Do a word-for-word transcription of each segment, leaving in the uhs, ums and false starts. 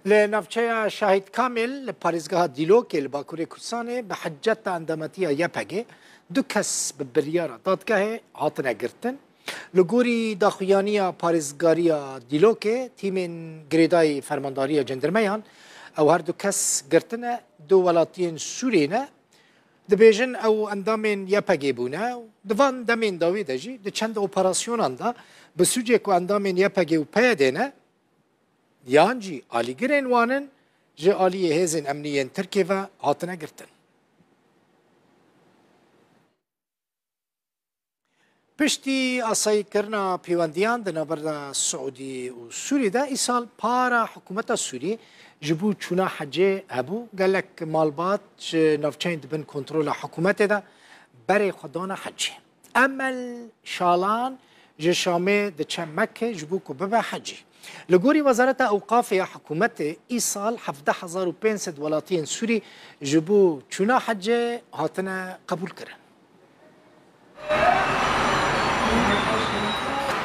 Li navçeya Şahîd Kamil li parêzgeha Dîlokê li Bakurê Kurdistanê bi hiceta endametiya Y P G du kes bi biryara dadgehê hatine girtin. Li gorî daxuyaniya parêzgariya Dîlokê, tîmên girêdayî fermandariya cendirmeyan ew her du kes girtine, du welatiyên Sûriyê ne. Dibêjin ew endamên Y P G bûne û di van demên dawî de jî di çend operasyonan de bi sûcê ku endamên Y P G û P Y D ne, yan jî alîgirên wan in, ji aliyê hêzên emnî yên Tirkiyê ve hatine girtin. Piştî asayîkirina pêwendiyan di navbera Siûdî û Sûrî de, îsal para hikûmeta Sûrî ji bo çûna hecê hebû. Gelek malbat ji navçeyên di bin kontrola hikûmetê de berê xwe dane hecê. Emel Şalan ji Şamê diçe Mekke ji bo ku bibe hecî. Li gorî Wezareta Ewqafê ya hikûmetê, îsal hevdeh hezar û pênc sed welatiyên Sûrî ji bo çûna hecê hatine qebûlkirin.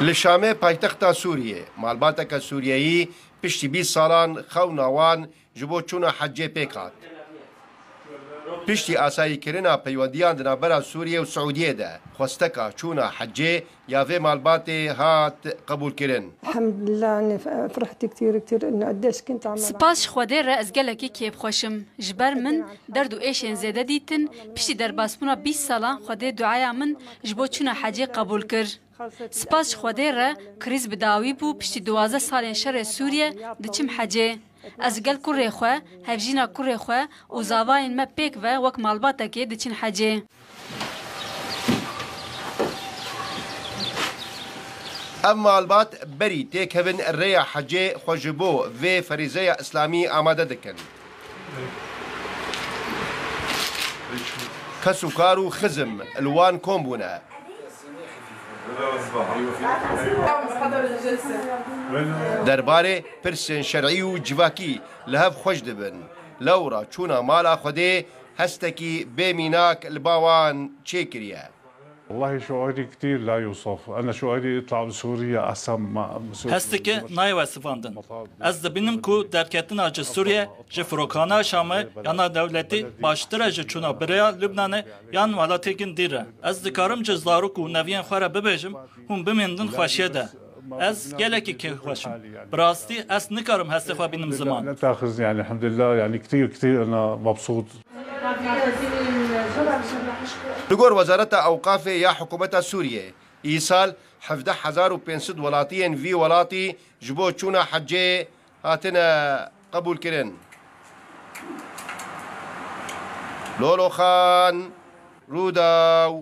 Li Şamê, paytexta Sûriyê, malbateke Sûriyeyî piştî bîst salan xewna wan ji bo çûna hecê pêk hat. Piştî asayîkirina peywendiyan di navbera Sûriyê û Siûdiyê de, xwesteka çûna hecê ya vê malbatê hat qebûlkirin. الحمد لله، أنا ف-، فرحت كتير، كتير إنه قديش كنت عم Spas ji Xwedê re ez gelekî kêfxweş im. Ji ber min derd û êşên zêde dîtin, piştî derbasbûna bîst salan Xwedê duaya min ji bo çûna hecê qebûl kir. Spas ji Xwedê re krîz bi dawî bû, piştî duwazdeh salên şerê Sûriye diçim hecê. Ez gel kurê xwe, hevjîna kurê xwe û zavayên me pêk ve wek malbatekê diçin hecê. Ev malbat berî têkevin rêya hecê xwe ji bo vê ferîzeya îslamî amade dikin. Kes û kar û xizim li wan kom bûne. Derbarê pirsên şer'î û civakî li hev xweş dibin. Lewra çûna mala Xwedê hestekî bê mînak li ba wan çêkiriye. والله شعوري كتير لا يوصف. أنا شعوري أطلع بسوريا أحسن ما بسوريا. Hesteke nayê wesifandin. Ez dibînim ku derketina ji Sûriye, ji firokhana Şamê yana dewletî baştir e ji çûna bi rêya Lubnanê yan welatêkin dî re. Ez dikarim ji zarok û neviyên xwe re bibêjim, hûn bimînin xweşiyê de. Ez gelekî kêfxweş im. Bi rastî ez nikarim hestê xwe bînim ziman. لا تاخذني، يعني الحمد لله، يعني كتير، كتير أنا مبسوط. Li gor Wezareta Ewqafê ya hikûmeta Sûriyê, îsal hevdeh hezar û pênc sed welatiyên vî welatî ji bo çûna hecê hatine qebûlkirin. Lolo Xan, Rûdaw.